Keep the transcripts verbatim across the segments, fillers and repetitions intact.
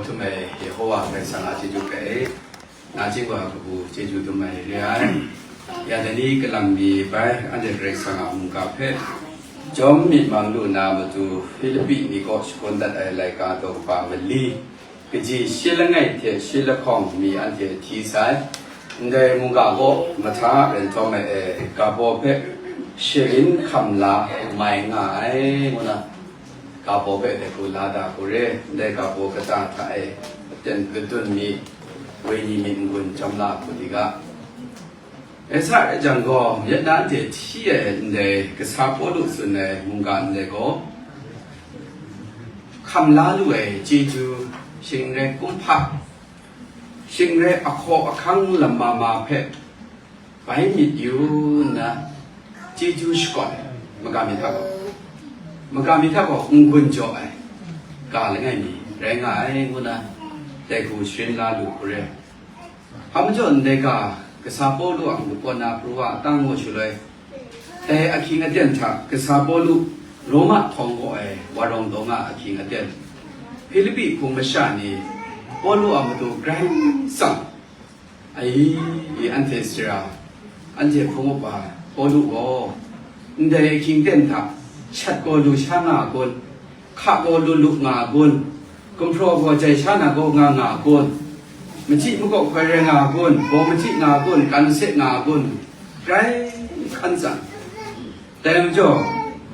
Htum ai Yehowa Karai Kasang a chyeju hpe, nachying wa kabu chyeju dum ai re ai. Ya dai ni kalang mi bai, anhte Karai Kasang a mungga hpe jawm myit mang lu na matu, Hpilipi ni kaw shakawn dat ai laika daw kaba mali, kaji shi langai hte shi lahkawng mi anhte hti sai. Ndai mungga kaw mahta ren htawm ai e, ga baw hpe sharin hkam la mai nga ai, ngu na, ga baw hpe dai hku la da hku re, ndai ga baw kata hta e aten kadun mi, wenyi mi n-gun chyawm la hku diga. Rai sa rai jang gaw, Vietnam de hti ai ndai kasa Pawlu tsun ai mungga ndai gaw, hkam la lu ai chyeju, shing n rai kumhpa, shing n rai ahkaw ahkang lam ma ma hpe bai myit yu nna, chyeju shakawn ai, maga mi hta gaw, maga mi hta gaw n-gun jaw ai ga langai mi rai nga ai, ngu na, dai hku sharin la lu hku re. Hpa majaw ndai ga, kasa Pawlu a matu kaw na pru wa a tang ngu shaloi, dai ahkying aten hta kasa Pawlu Roma htawng kaw ai wa rawng daw nga ahkying aten, Hpilipi hpung masha ni Pawlu a matu grai tsang, ai, anhte sara, anhte hpung upa Pawlu gaw, ndai ahkying ten hta shat gaw lu sha nga a kun, hka gaw lu lu nga a kun, gumhpraw gaw jai sha na gaw nga nga a kun, machyi makawp hkoi rai nga a kun, baw machyi nga a kun, kan se nga a kun, grai hkan tsang. Dai majaw,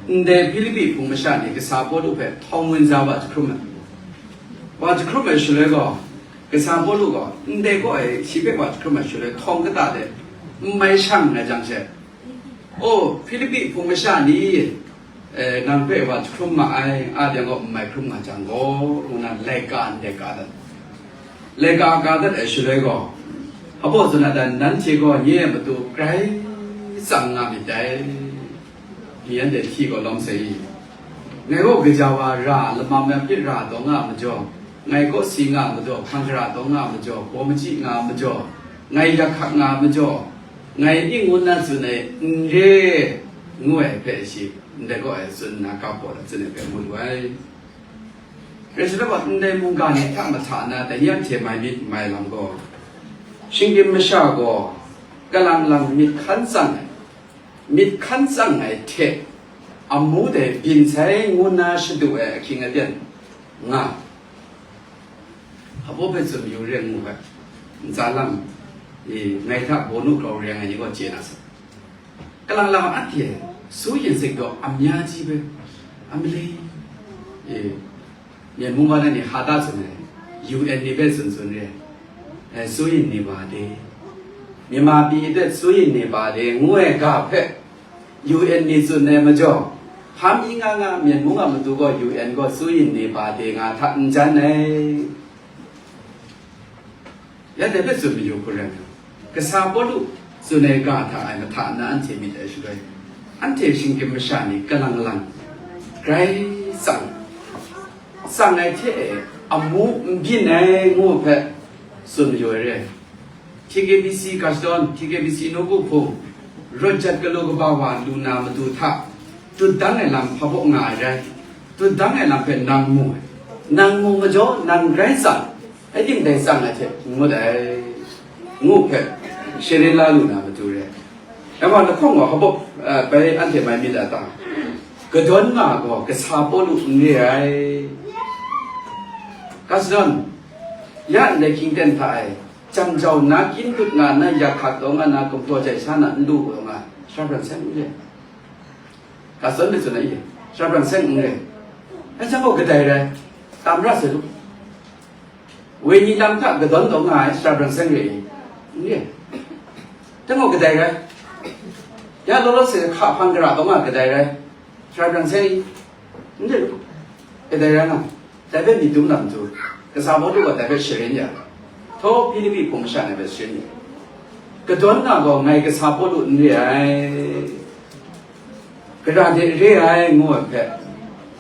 ndai Hpilipi hpung masha ni kasa Pawlu hpe htawng wunza wa jahkrum ai. Wa jahkrum ai shaloi gaw, kasa Pawlu gaw ndai kaw e shi hpe wa jahkrum ai shaloi htawng kata de n mai shang ai jang she, "O, Hpilipi hpung masha ni, e, nang hpe wa jahkrum ma ai, a dai gaw n mai hkrum nga jang gaw," ngu na laika ndai ka dat. Laika ka dat ai shaloi gaw, hpa baw tsun a dan, nanhte gaw nye a matu grai tsang nga myit dai. Mi anhte hti gaw lawm sai i, ngai gaw gaja wa ra, lamam ai hpit ra taw nga a majaw, ngai kaw si nga a majaw, hpang gara taw nga a majaw, baw machyi nga a majaw, ngai yak hkak nga a majaw, ngai ning ngu nna tsun ai n re, ngu ai hpe shi, ndai kaw e tsun nna, ga baw la tsun ai hpe mu lu ai. Rai shaloi gaw, ndai mungga ni hta mahta na, dai ni anhte mai myit mai lam gaw, shinggyim masha gaw kalang lang myit hkan tsang ai, myit hkan tsang ai hte amu dai byin sai ngu nna shadu ai ahkying aten nga, hpa baw hpe tsun mayu re ngu hpe, ntsa lam, e, ngai hta bawnu grau re ai ni gaw chye na sa. Kalang lang anhte စိုးရိမ်စိတ်တော့ အများကြီးပဲ အမလေး အေး မျက်မှောက်ကနေ ဟာသဆိုနေ ယူအန် နေပဲစွန်စွန်ရဲ အဲ စိုးရိမ်နေပါတယ် မြန်မာပြည်အတွက် စိုးရိမ်နေပါတယ် ငွေကဖက် ယူအန် နေစွန်နေမကြော ဟာမီးငါငါ မျက်မှောက်ကမတူတော့ ယူအန် က စိုးရိမ်နေပါတယ် ငါထပ်အင်္ကျန်နေ Ya dai hpe tsun mayu hku rai nna, kasa Pawlu tsun ai ga hta e mahta na anhte myit ai shaloi, anhte shinggyim masha ni kalang lang, grai tsang, tsang ai hte e amu n byin ai ngu hpe tsun mayu ai re. T K B C Kashdawn, T K B C nawku hpung, rawt jat galaw kaba wa lu na matu hta, dut dang ai lam hpa baw nga ai rai, dut dang ai lam hpe nang mu ai, nang mu majaw, nang grai tsang, Rai timung dai tsang ai hte n ngut ai, ngu hpe, sharin la lu na matu re. Dai wa lahkawng wa hkabawk, eh, bai anhte mai myit a ta? Kadawn nga gaw kasa Pawlu n re ai. Kadawn, ya ndai hkying ten hta e, jam jau na kyin dut nga na, yak hkak taw nga na, gumhpraw jai sha na n lu gaw nga, shara brang seng n re. Kadawn myit tsun ai, shara brang seng n re. Dai jang gaw kadai rai, tam ra sai lu. Wenyi lam hta kadawn taw nga ai shara brang seng re i? N re. Dai gaw kadai rai? Ya law law se hka hpang gara taw nga kadai rai? Shara brang seng i? N re. Kadai rai nga. Dai hpe myit dum lam tu, kasa Pawlu gaw dai hpe sharin ya. Htaw Hpilipi hpung masha ni hpe sharin ya. Kadawn nga gaw ngai kasa Pawlu n re ai. Gara de re ai ngu ai hpe,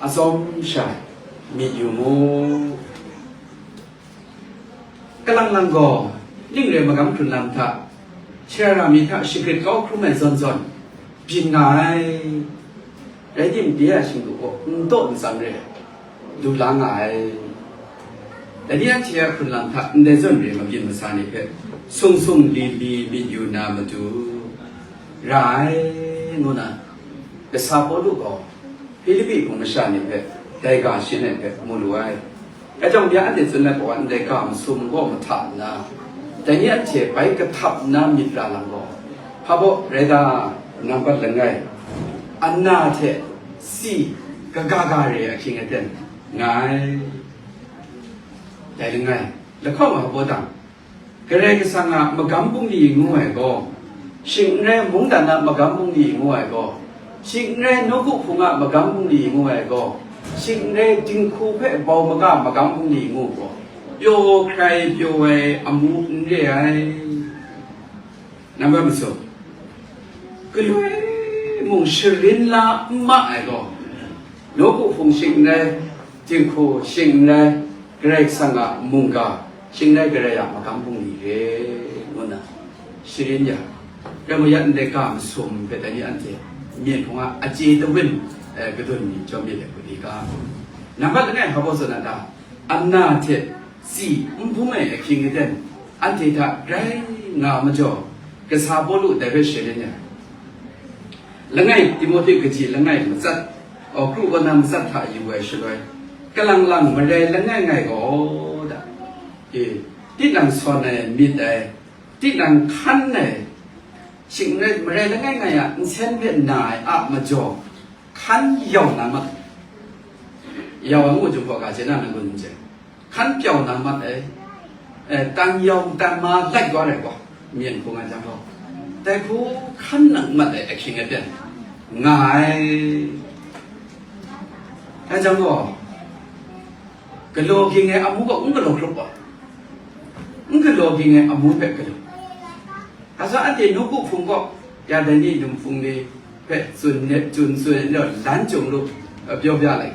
atsawm sha myit yu mu. Kalang lang gaw, ning re magam hkrun lam hta, shara mi hta shagrit kau hkrum ai zawn zawn, byin nga ai. Rai timung, de a shingdu gaw n taw n tsang re, du la nga ai. Dai ni anhte a hkrunlang hta ndai zawn re mabyin masa ni hpe sung sung li li myit yu na matu ra ai, ngu na, kasa Pawlu gaw Hpilipi hpung masha ni hpe dai ga shin ai hpe mu lu ai. Dai jang, ya anhte tsun ai hpawa ndai ga masum gaw mahta nna, dai ni anhte bai kahtap nna myit ra lam gaw, hpa baw rai ta, nambat langai, ana hte si kaga ga re ahkying aten nga ai. Dai langai, lahkawng a hpaw dang, Karai Kasang a magam bungli ngu ai gaw, shing n rai mungdan a magam bungli ngu ai gaw, shing n rai nawku hpung a magam bungli ngu ai gaw, shing n rai dinghku hpe bau maga magam bungli ngu gaw, pyaw hkrai pyaw ai amu n re ai. Nambat masum, galoi mung sharin la n ma ai gaw, nawku hpung shing n rai, dinghku shing n rai, Karai Kasang a mungga shing n rai, Karai a magam bungli re, ngu nna sharin ya, rai mu, ya ndai ga masum hpe dai ni anhte myen hpung a aje tawin, eh, kadun ni jawm myit ai hku di ga. Nambat langai hpa baw zawn a ta? Ana hte si n bum ai ahkying aten, anhte hta grai nga majaw, kasa Pawlu dai hpe sharin ya. Langai Timohti kaji langai matsat, aw, kru kaw na matsat hta yu ai shaloi, kalang lang marai langai ngai gaw, da, e, tinang sawn ai, myit ai, tinang hkan ai, shing n rai, marai langai ngai a nsen hpe na ai a majaw, hkan yau na mat ai. Yau ai ngu jung gaw, ga chye na, na gun n chye. Hkan pyau na mat ai. Eh, tan yau tan ma lait wa rai gaw, myen hpung ai jang gaw, dai hku hkan nang mat ai ahkying aten nga ai. Dai jang gaw, galaw ging ai amu gaw n galaw hkrup gaw, n galaw ging ai amu hpe galaw. Kasa anhte nawku hpung gaw, ya dai ni num hpung ni hpe tsun net, tsun tsun net, lan chyung lu, uh, pyaw bya lai.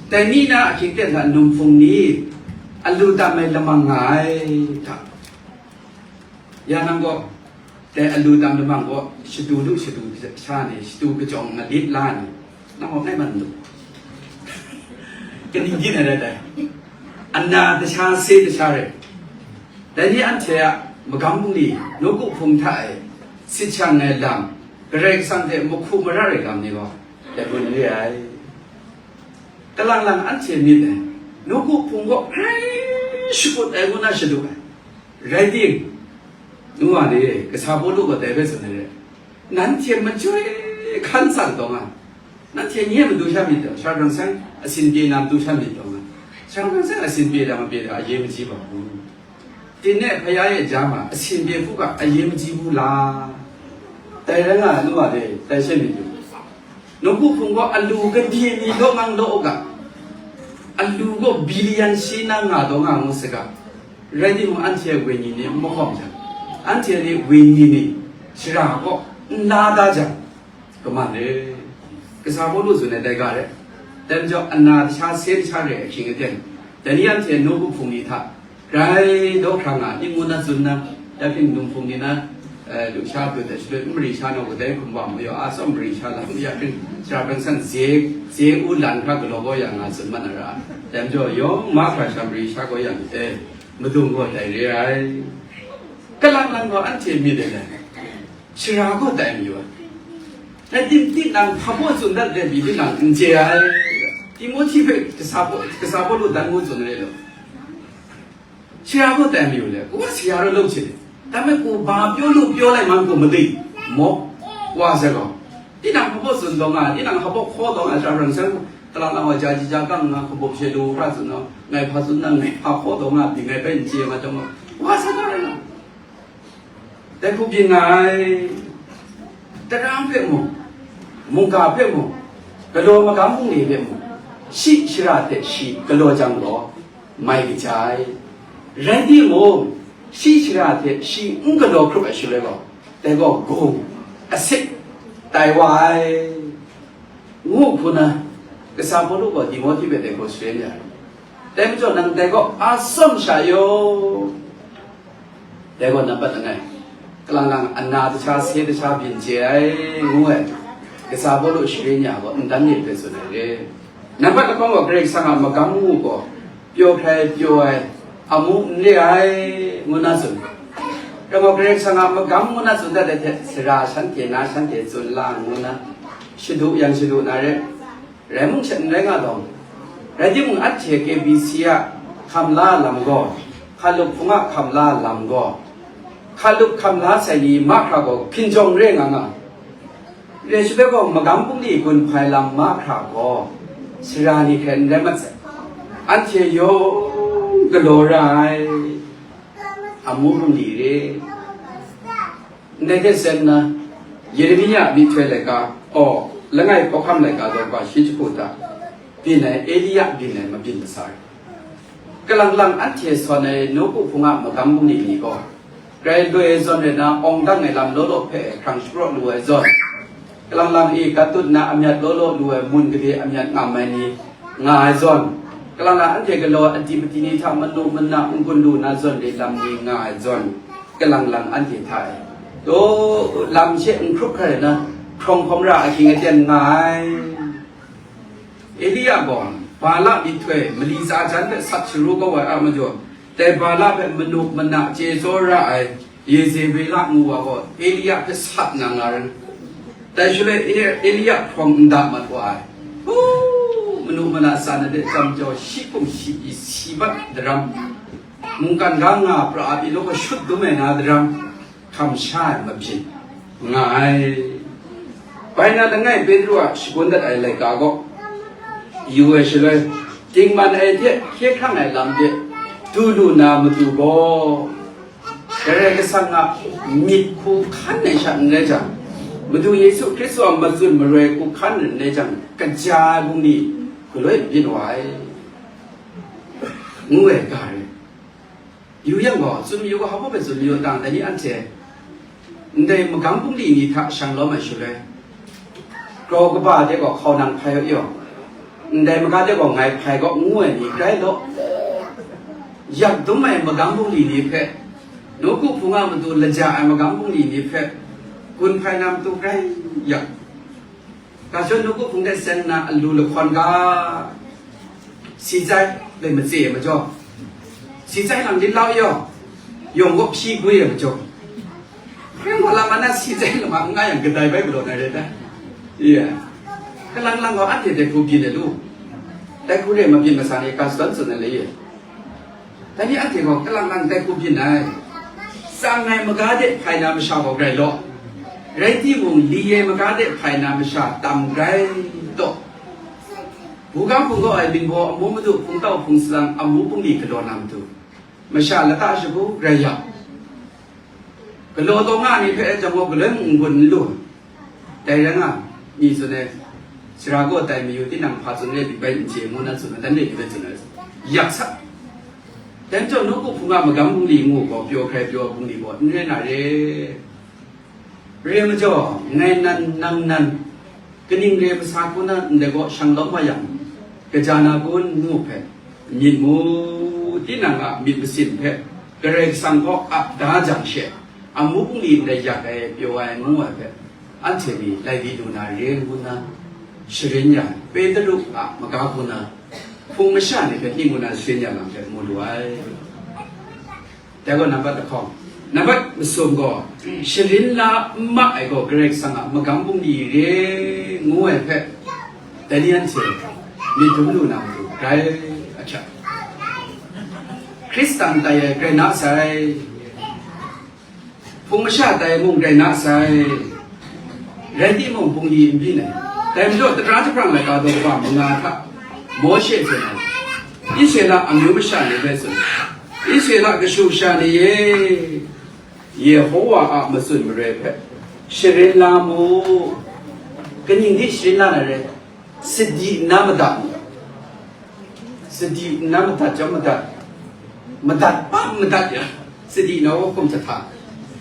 Dai ni na ahkying ten hta num hpung ni alu tam ai lamang nga ai hta, ya nang gaw, dai alu tam lamang gaw shadu lu, shadu sha ni, shadu kachyawng malit la ni, nang gaw ngai man lu. Kaning di na rai dai. Ana tasha, se tasha rai. Dai ni anhte a magam bungli, nawku hpung hta e sit shang ai lam, Karai Kasang hte mahku mara ai lam ni gaw, dai gun re ai. Kalang lang anhte myit ai, nawku hpung gaw grai shakut ai ngu na shadu ai. Rai tim, nu wa ni, kasa Pawlu gaw dai hpe tsun ai re. Nanhte machyoi hkan tsang taw nga, nanhte nye matu sha myit taw, Sara Karai Kasang a sin pye na matu sha myit taw nga. Sara Karai Kasang a sin pye da, mapye da, a ye maji ba bu. Tinne hpaya e ja ma, a sin pye hku ga, a ye maji bu la. Dai rai nga ai, nu wa de, dai she myit du. Nawku hpung gaw alu gade mi law mang law u ga, alu gaw bilian shi na nga taw nga ngu saga. Rai timung, anhte a wenyi ni n mahkawm jang, anhte ni wenyi ni shara kaw n la da jang, kaman re. Kasa Pawlu tsun ai dai ga re. Dai majaw, ana tasha, se tasha re ahkying aten, dai ni anhte nawku hpung ni hta grai daw hkra nga, ning ngu na tsun na, ya hpring num hpung ni na, eh, lusha dut ai shaloi, n mari sha na kadai hkum wa mayu a, tsawm mari sha lam ya hpring, Sara Karai Kasang ze, ze u lan hkra galaw gaw ya nga tsun mat na ra. Dai majaw, yawng mahkra sha mari sha gaw ya myit e, madung gaw dai re ai. Kalang lang gaw anhte myit ai, shara gaw tai mayu ai. Rai tim, tinang hpa baw tsun dat re, mi tinang n chye ai. Timohti hpe kasa baw, kasa baw lu dan ngu tsun ai law. Shara gaw tai mayu le, kawa shara rawt lawm hte, dai hpe kawa ba pyaw lu pyaw lai man gaw mading, maw, wa sai gaw, tinang hpa baw tsun taw nga, tinang hpa baw hkaw taw nga, Sara Karai Kasang, kalang lang wa ja ji ja kang nga, hkabup she lu hkra tsun naw, ngai hpa tsun na, ngai hpa hkaw taw nga, byin ngai bai n chye ma taw nga, wa sai gaw rai na. Dai hku byin nga ai. Tarang hpe mung, mungga hpe mung, galaw magam bungli hpe mung, shi shara hte shi galaw jang gaw, mai kaja ai. Rai timung, shi shara hte shi n galaw hkrup ai shaloi gaw, dai gaw gung, asit, tai wa ai, ngu hku na, kasa Pawlu gaw Timohti hpe dai hku sharin ya ai. Dai majaw, nang dai gaw a tsawm sha yaw. Dai gaw nambat langai, kalang lang ana tasha, se tasha byin chye ai, ngu ai, kasa Pawlu sharin ya gaw, n dan myit hpe tsun ai re. Nambat lahkawng gaw, Karai Kasang a magam ngu gaw, Pyaw hkrai pyaw ai, amu n re ai, ngu na tsun. Karai Kasang a magam ngu na tsun dat ai hte, sara shanhte na shanhte tsun la ngu na, shadu yang shadu na re, rai mung shat n rai nga dawng. Rai timung, anhte K B C a hkam la lam gaw, hkalup hpung a hkam la lam gaw, hkalup hkam la sai ni mahkra gaw hkinjawng re nga nga. Re shaloi gaw, magam bungli gun hpai lam mahkra gaw, sara ni hkrai n rai mat sai. Anhte yawng galaw ra ai, amu bungli re. Ndai hte sen na, Yeremia myihtoi laika, aw, langai hkawhkam laika daw ba shi jahku hta, byin ai, Elia byin ai mabyin masa re. Kalang lang anhte sawn ai nawku hpung a magam bungli ni gaw, grai loi ai zawn rai na, awng dang ai lam law law hpe hkrang shapraw lu ai zawn, kalang lang e gat tut na amyat law law lu ai mun gade amyat ngam ai ni nga ai zawn, kalang lang anhte galaw adip adi ni hta manu mana n-gun lu na zawn re lam ni nga ai zawn, kalang lang anhte hta e, taw, lam she n hkrup hkrai na, hkrawng hkawm ra ahkying aten nga ai. Elia gaw, Bala myihtoi mali tsa jan hpe sat sharu kau ai a majaw, dai Bala hpe manu mana chye tsawra ai Yezebela ngu wa gaw, Elia hpe sat na nga rai. Dai shaloi E-, Elia hprawng n da mat wa ai. Hu, manu mana tsa na de chyam jau, shi hkum shi pyi si mat daram, mungkan ga nga pra a pyi law shut dum ai na daram, hkam sha ai mabyin nga ai. Bai na langai Petru a shagun dat ai laika gaw yu ai shaloi, dingman ai hte hkye hkrang ai lam de du lu na matu gaw, Karai Kasang a myit hku hkan ai sha n rai jang, Madu Yesu Hkristu a matsun maroi hku hkan n rai jang, kaja ai bungli galoi n byin wa ai, ngu ai ga rai. Yu yang gaw, tsun mayu gaw, hpa hpe tsun mayu dang, dai ni anhte ndai magam bungli ni hta shang lawm ai shaloi, grau kaba de gaw hkau nang hpai yaw, ndai maga de gaw ngai hpai gaw, ngu ai ni grai law. Yak dum ai magam bungli ni hpe, nawku hpung a matu laja ai magam bungli ni hpe, gun hpai na matu grai yak. Ga jaw nawku hpung de seng nna alu lahkawn ga, si jai, bai matse ai majaw, si jai lam di lau yaw, yawng gaw hpyi gwi ai majaw, hpring gaw lam na si jai lama n nga yang kadai bai galaw na rai ta? Iya, kalang lang gaw anhte dai hku byin ai lu, dai hku re mabyin masa ni ka shadawn tsun ai lei ye. Dai ni anhte gaw kalang lang dai hku byin ai. Tsang ai maga de hpai na masha gaw grai law, rai timung, li ai maga de hpai na masha tam grai taw. Buga hpung gaw ai bingbaw amu madu hpung tau hpung salang amu bungli galaw na matu, masha lata shagu grai ya. Galaw taw nga ni hpe jang gaw galoi mung n-gun n lu. Dai rai nga, mi tsun ai, sara gaw tai mayu tinang hpa tsun re, li bai n chye ngu na tsun ai, dan re li bai tsun ai, yak sa. Dai majaw, nawku hpung a magam bungli ngu gaw, pyaw hkrai pyaw bungli gaw, n rai na re. Re majaw, ngai nan, nang nan, kaning re masa hku na ndai gaw shang lawm wa yang, kaja na kun ngu hpe, myit mu, tinang a myit masin hpe, Karai Kasang kaw ap da jang she, amu bungli ndai yak ai, pyaw ai ngu ai hpe, anhte ni lai di lu na re ngu na, sharin ya, Petru a maga hku na, hpung masha ni hpe ning ngu na sharin ya lam hpe mu lu ai. Dai gaw nambat lahkawng. Nambat masum gaw, sharin la n ma ai gaw Karai Kasang a magam bungli re ngu ai hpe, dai ni anhte myit dum lu na matu grai ahkyak. Hkristan tai ai grai na sai, hpung masha tai ai mung grai na sai, rai timung, bungli n byin ai. Dai majaw, Tara jahprang laika daw kaba manga hta Mawshe tsun ai, Israela amyu masha ni hpe tsun ai, Israela kashu kasha ni e, Yehowa a matsun maroi hpe sharin la mu. Kaning di sharin la na re? Sadi nna madat mu. Sadi nna madat, chyawm madat. Madat pa madat ya. Sadi na wa hkum jahta.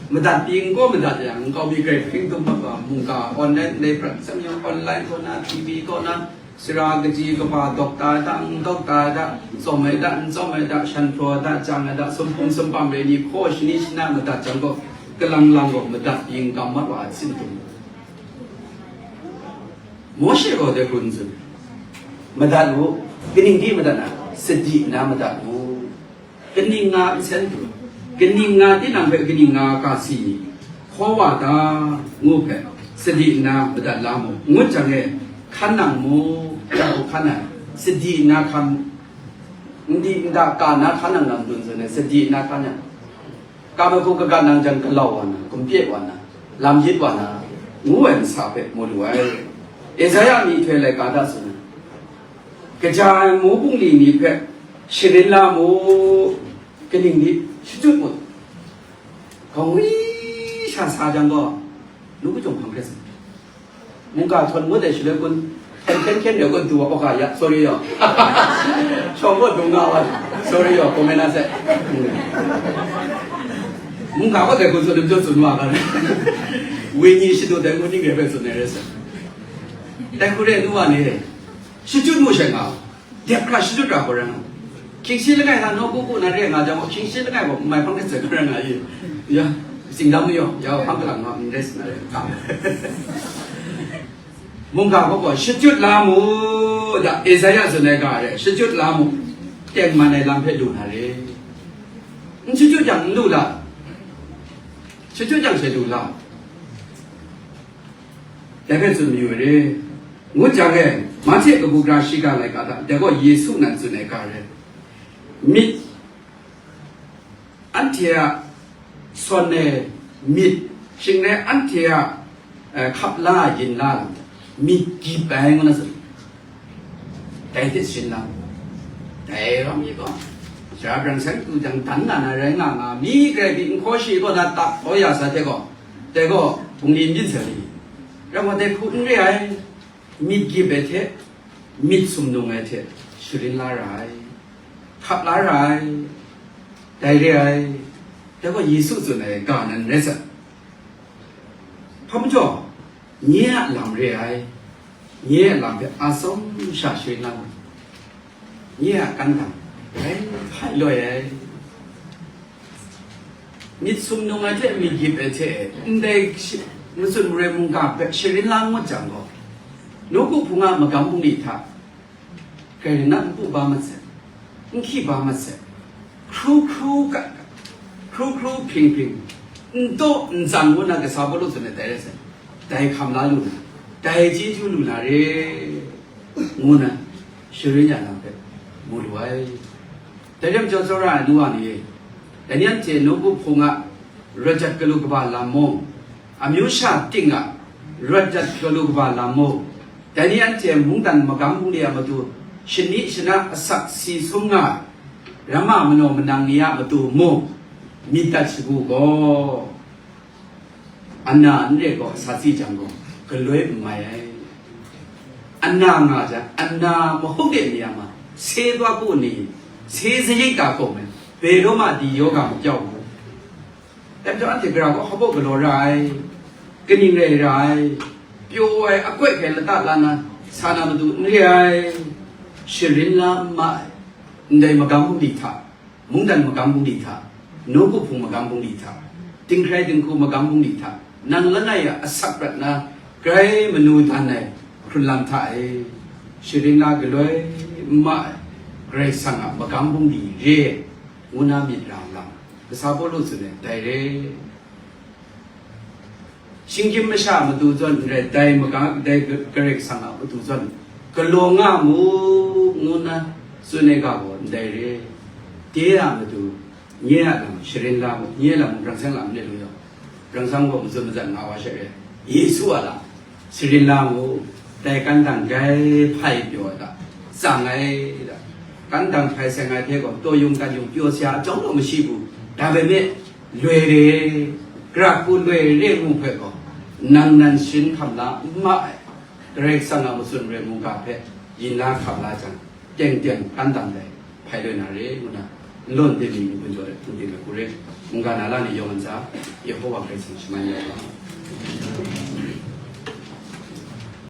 Madat pyi n kaw madat ya, nkau mi grai hpring dum mat wa, mungga online ndai prat tsam yang online kaw na, T V kaw na, sara kaji kaba dawk ta da, n dawk ta da, tsawm ai da, n tsawm ai da, shan hpraw ai da, jang ai da, sumpum sumpam rai ni hkaw shani shana madat jang gaw, kalang lang gaw madat pyi n kam mat wa a sin dum. Mawshe gaw dai hku n tsun, madat mu, kaning di madat na? sadi nna madat mu. Kaning nga nsen hte, kaning nga tinang hpe kaning nga ga si ni hkaw wa ta, ngu hpe sadi nna madat la mu, ngut jang e, hkan nang mu, ya hkan ai, sadi nna hkan, ndi nda ka na hkan nang, nang dun zawn ai, sadi nna hkan yang, ka mahku kagan nang jang galau wa na, gumhpye wa na, lam yit wa na, ngu ai masa hpe mu lu ai. Esaya myihtoi laika hta tsun ai, kaja ai mu bungli ni hpe sharin la mu, kaning ni shachyut mu, hkawng wi sha sa jang gaw, nu kachyawm hpang hkret sa. Mungga htawn ngut ai shaloi kun, hkyen hkyen hkyen de kun du wa, oka ya, sorry yaw. Shawng gaw dung nga wa, sorry yaw, comment na se. Mungga gaw dai kun tsun, dum jaw tsun wa ga. Wenyi shadu dai ngut ning re bai tsun ai re se. Dai hku re nu wa ni, shachyut mu shai nga. Dep hkra shachyut ra hkawt rai nga. Hkying shi langai hta nawku ku na re nga jang, hkying shi langai gaw n mai hpang hkrit sai hkawt rai nga i. Ya, tsingdam ni yaw, ya hpang kalang nga n rai sa na re, ka. Mungga gaw gaw, shachyut la mu, da, Esaya tsun ai ga re, shachyut la mu, tengman ai lam hpe lu na re. N shachyut jang n lu la, shachyut jang she lu la. Dai hpe tsun mayu ai re, ngut jang e, Mahte kabu gara shiga laika hta, dai gaw Yesu nan tsun ai ga re, myit, anhte a sawn ai myit, shing rai anhte a, eh, hkap la ai yin la lam, myit gyip ai ngu na tsun. Dai hte sharin la, dai rawng mi gaw, sara brang san tu jang dan nga na rai nga nga, mi grai pyi nhkaw shi gaw na tak kau ya sa hte gaw, dai gaw bungli myit sa ni, rai gaw dai hku n re ai, myit gyip ai hte, myit sumnung ai hte, sharin la ra ai, hkap la ra ai, dai re ai, dai gaw Yesu tsun ai ga nan rai sa. Hpa majaw, nye a lam re ai, nye a lam hpe atsawm sha sharin la mu, nye a kandang grai hpai loi ai. Myit sumnung ai hte myit gyip ai hte, ndai shi-, matsun marai mungga hpe sharin la ngut jang gaw, nawku hpung a magam bungli hta, grai rai na n pu ba mat sai, n hkyi ba mat sai, hkru hkru kat kat, hkru hkru hpring hpring, n taw n tsang ngu na kasa Pawlu tsun ai dai rai sai, dai hkam la lu na, dai chyeju lu na re, ngu na, sharin ya na hpe mu lu ai. Dai rai majaw, tsawra ai nu wa ni e, dai ni anhte nawku hpung a rawt jat galu kaba lam mung, amyu sha ting a rawt jat galu kaba lam mung, dai ni anhte mungdan magam bungli a matu shani shana asak si sum nga ai, ramma manaw manang ni a matu mung, myit dat shagu gaw, ana n re gaw, sa tsi jang gaw, galoi n mai ai. Ana nga jang, ana mahuk de ni a ma, se dwa ku ni, se zayik ga gaw me, be raw ma di yaw ga ma kyau mu. Dai majaw anhte gara gaw hpa baw galaw ra ai, kaning rai ra ai, pyaw ai, akoi hkrai lata la na, sa na matu n re ai, sharin la n ma ai, ndai magam bungli hta, mungdan magam bungli hta, nawku hpung magam bungli hta, dinghkrai dinghku magam bungli hta, nang langai a asak prat na grai manu dan ai hkrun lam hta e, sharin la galoi n ma ai, Karai Kasang a magam bungli re ai, ngu na myit ra lam, kasa Pawlu tsun ai dai re. Shinggyim masha a matu zawn n rai, dai maga, dai Karai Kasang a matu zawn galaw nga mu, ngu na tsun ai ga gaw ndai re. De a matu, nye a lam sharin la mu, nye a lam mung brang seng lam n re lu yaw, brang seng gaw mazum mazat nga wa she re, Yesu a lam sharin la mu, dai kandang grai hpai pyaw ai hta, tsang ai hta, kandang hpai seng ai hte gaw, taw yung kan yung pyaw sa ya a chyawm gaw mashi bu, da bai me, loi re, gara hku loi re mu hpe gaw, nang nan sharin hkam la n ma ai, Karai Kasang a matsun rai mungga hpe yin la hkam la jang, teng teng kandang dai hpai loi na re, ngu na, n law n de mying ni gun jaw let hpung de me hku re, mungga na la ni yawng ntsa, Yehowa Karai Kasang shaman ya u ga.